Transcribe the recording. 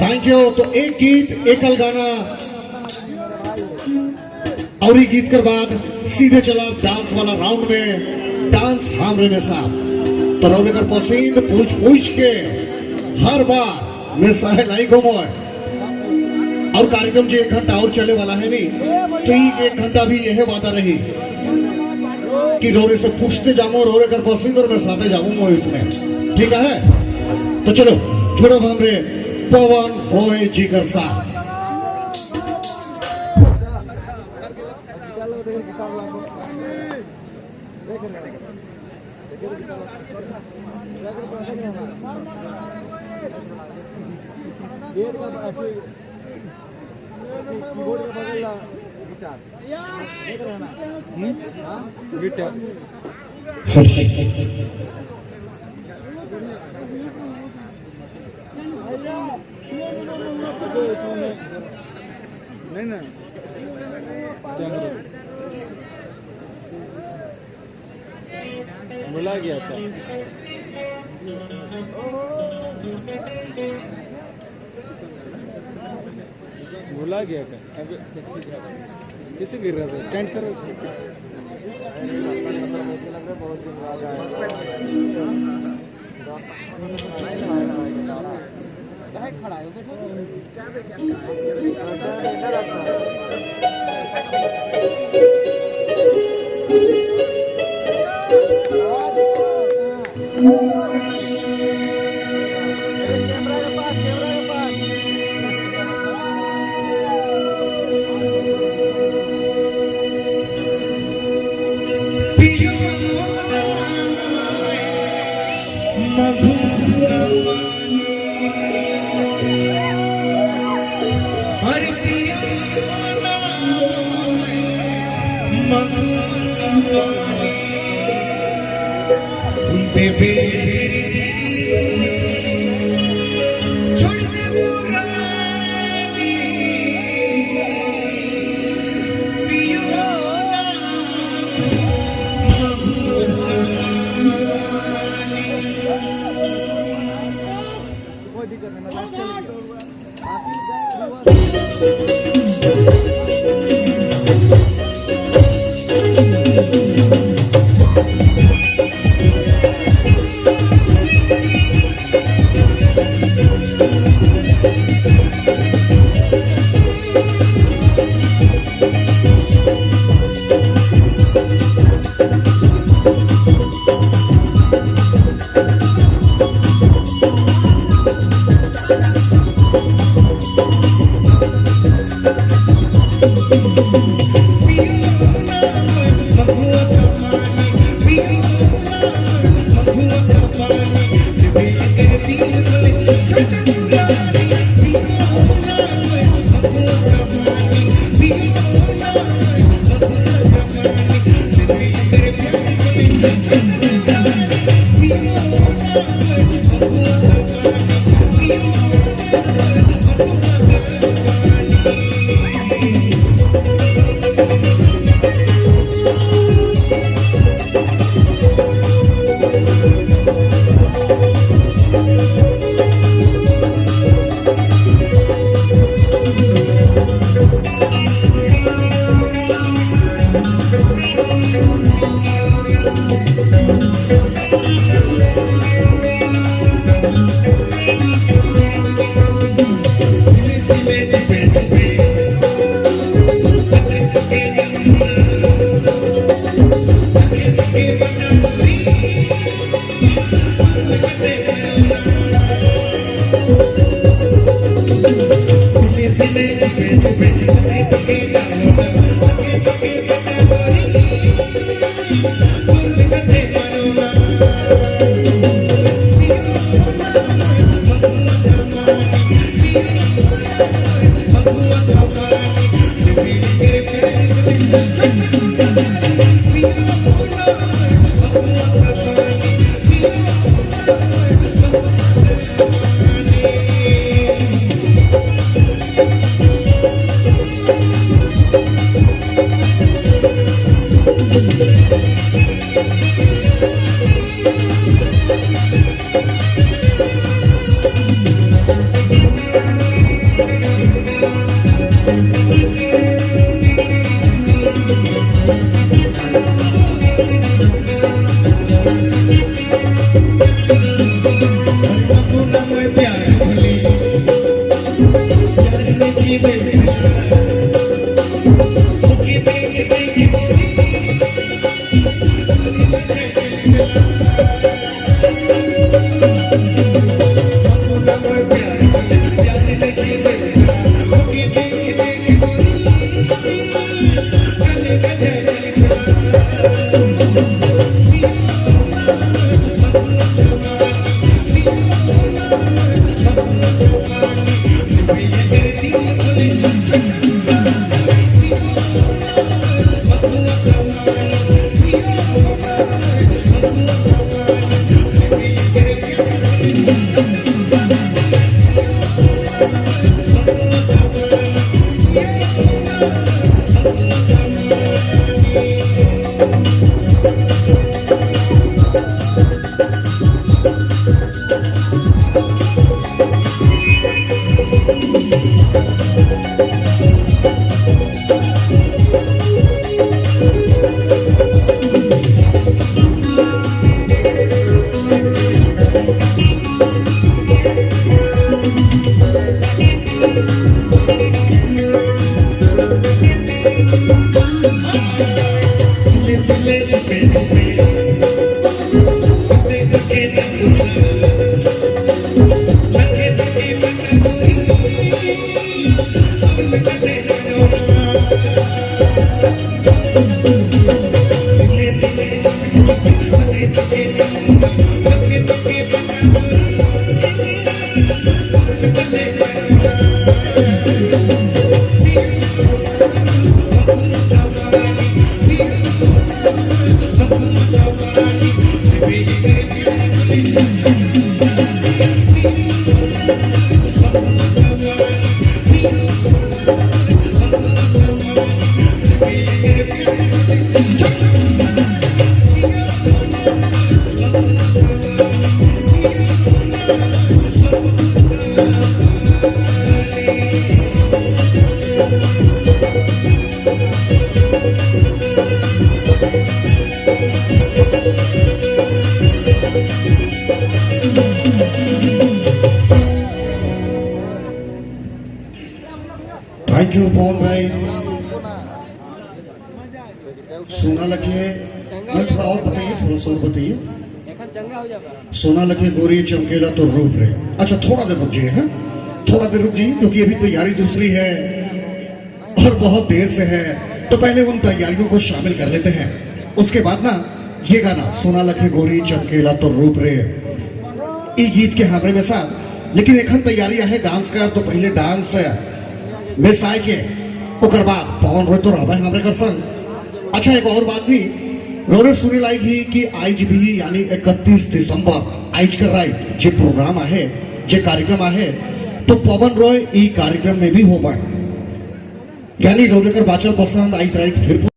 Thank you. तो एक गीत एकल गाना और ये गीत के बाद सीधे चला डांस वाला राउंड में, डांस हमरे में साहब। तो रौरे कर पसंद पूछ पूछ के हर बार मैं साहे लाइक हो मोय। और कार्यक्रम जो 1 घंटा और चले वाला है नहीं, तो ये 1 घंटा भी यह वादा रही कि रोरे से पूछते जामो रोरे कर पसंद और मैं साथे जाऊं मोय इसमें, ठीक है? तो चलो जुड़ो हमरे पवन रॉय जी कर साथ। गिटार नहीं ना बुला गया था। भुला गया था। अब कैसे गिर रहा था? टेंट करो इसको। Thank you पवन भाई। सोना लखे, मैं थोड़ा और बताइए, थोड़ा सा और बताइए। सोना लखे गोरी चमकेला तो रूप रे। अच्छा थोड़ा देर रुक जाइए, हाँ थोड़ा देर रुक जाइए, क्योंकि अभी तैयारी दूसरी है और बहुत देर से है, तो पहले उन तैयारियों को शामिल कर लेते हैं। उसके बाद ना ये गाना सोना लखे गोरी चमकेला तो रूप रे, ई गीत के हमरे में साथ। लेकिन एखन तैयारी है डांस का, तो पहले डांस में साय के ओकर बाद पवन रोय तो रहबे हमरे कर संग। अच्छा एक और बात भी रोरे सुने लायक ही कि आज भी यानी 31 दिसंबर आज कर रात जे प्रोग्राम आहे, जे कार्यक्रम आहे, तो पवन रॉय ई कार्यक्रम में भी हो पाए, यानी रोरेकर बाचल पसंद आज रात फिर